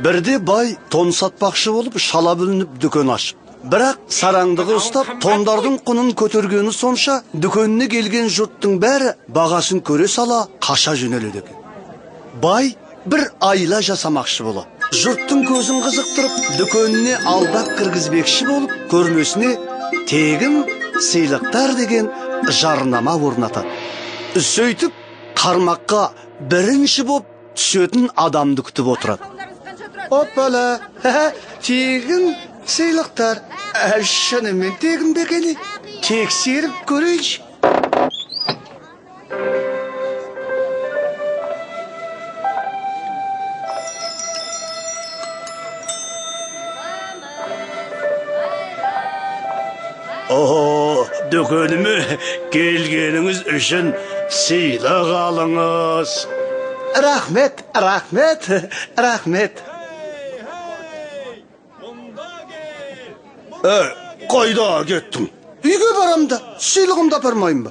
Бірде бай тон сатпақшы болып шала бүлініп дүкен ашып. Бірақ сараңдығы ұстап, тондардың құнын көтергені сонша, дүкеніне келген жұрттың бәрі бағасын көре сала қаша жөнеледі екен. Бай бір айла жасамақшы болады. Жұрттың көзін қызықтырып, дүкеніне алдап кіргізбекші болып, көрмесіне тегін сыйлықтар деген жарнама орнатады. Сөйтіп, қармаққа бірінші боп түсетін адамды күтіп отырады. Оппала, тегін сыйлықтар. Шынымен тегін бе екен? Тексеріп көрейінші. О, дүкеніме келгеніңіз үшін сыйлық алыңыз. Рахмет, рахмет, рахмет. Қайда кеттің? Үйге барам да, сыйлығымды апармайын ба?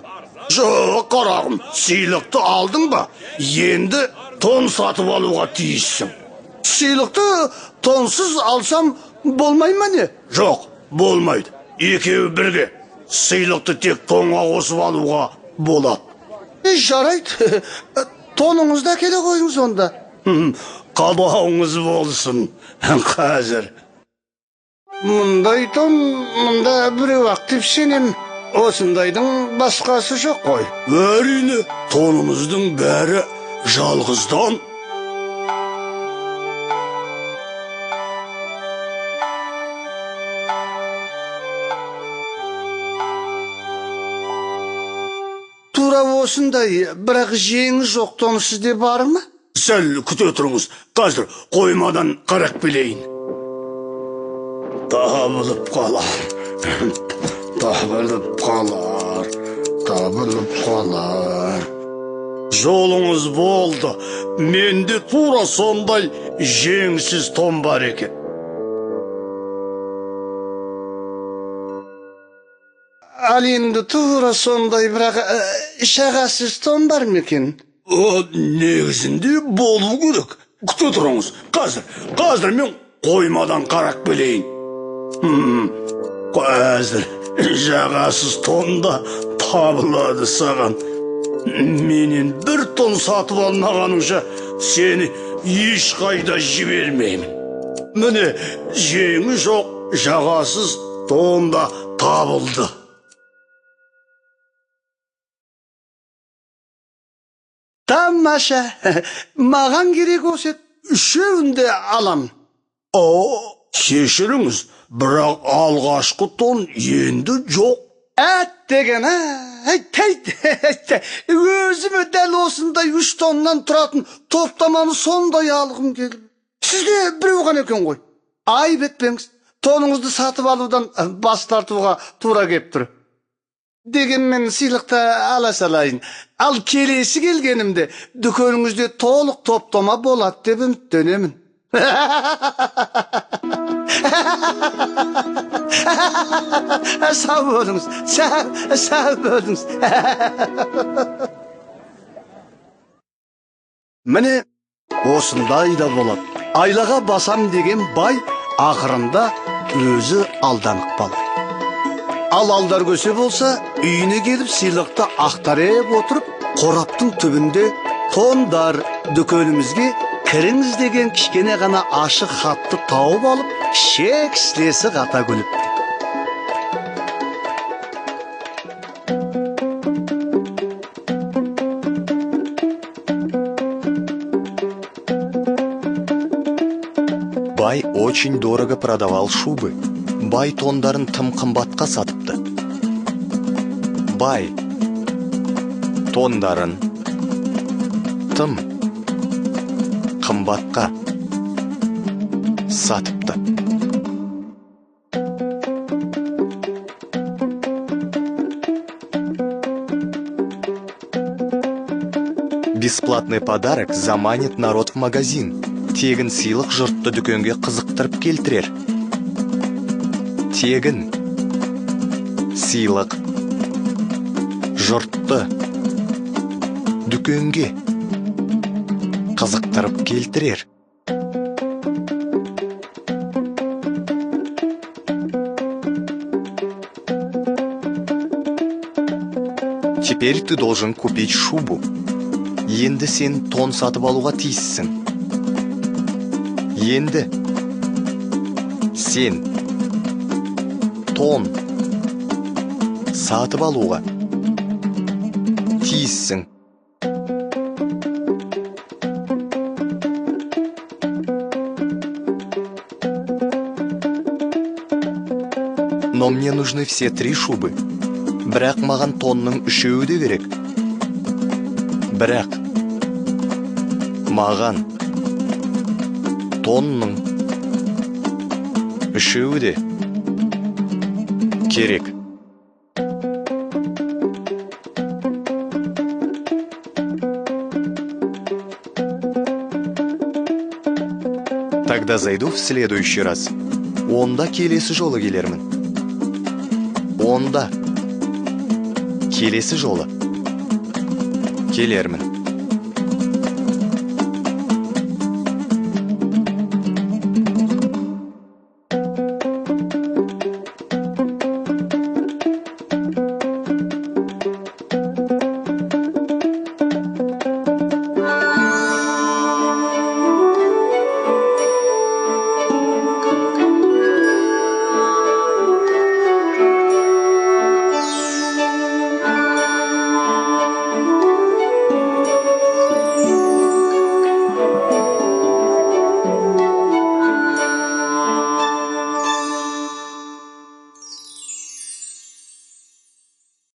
Жоқ, қарағым, сыйлықты алдың ба? Енді тон сатып алуға тиіссің. Сыйлықты тонсыз алсам болмай ма не? Жоқ, болмайды. Екеуі бірге. Сыйлықты тек тонға қосып алуға болады. Жарайды, тоныңызды әкеле қойыңыз онда. Қалауыңыз болсын, қазір. Мұндай тон мұнда біреу ақ деп сенем. Осындайдың басқасы жоқ қой. Әрине, тонымыздың бәрі жалғыздан. Тура осындай, бірақ жеңі жоқ тон сізде бар ма? Сәл күте тұрыңыз, қазір қоймадан қарап келейін. Табылып қалар, табылып қалар, табылып қалар. Жолыңыз болды, менде тура сондай жеңсіз тон бар екен. Ал енді тура сондай, бірақ жағасыз тон бар ма екен? Негізінде болу керек. Күте тұрыңыз, қазір мен қоймадан қарап келейін. Қазір жағасыз тон да табылады саған. Менен бір тон сатып алмағаныңша сені ешқайда жібермеймін. Міне, жеңі жоқ, жағасыз тон да табылды. Тамаша, маған керек осы, үшеуін де алам. О, кешіріңіз, бірақ алғашқы тон енді жоқ. Әттеген, өзіме дәл осындай 3 тоннан тұратын топтаманы сондай алғым келіп. Сізде біреу ғана екен ғой. Айып етпеңіз, тоныңызды сатып алудан бас тартуға тура кеп тұр. Дегенмен сыйлықты ала салайын. Ал келесі келгенімде дүкеніңізде толық топтама болады деп үміттенемін. Сау болыңыз, сау болыңыз. Міне осындай да болады. Айлаға басам деген бай ақырында өзі алданып қалады. Ал алдар көсе болса, үйіне келіп сыйлықты ақтарып отырып, қораптың түбінде тондар дүкенімізге кіріңіз деген кішкене ғана ашық хатты тауып алып, шек сілесі қата күліпті. Бай очень дорого продавал шубы. Бай тондарын тым қымбатқа сатыпты. Бай тондарын тым қымбатқа сатыпты. Бесплатный подарок заманит народ в магазин. Тегін сыйлық жұртты дүкенге қызықтырып келтірер. Тегін сыйлық жұртты дүкенге қызықтырып келтірер. Теперь ты должен купить шубу. Енді сен тон сатып алуға тиіссің. Енді сен тон сатып алуға тиіссің. Но мне нужны все три шубы. Бірақ маған тонның үшеуі де керек. Бірақ маған тонның үшеуі де керек. Тогда зайду в следующий раз. Онда келесі жолы келермін. Онда келесі жолы келермін.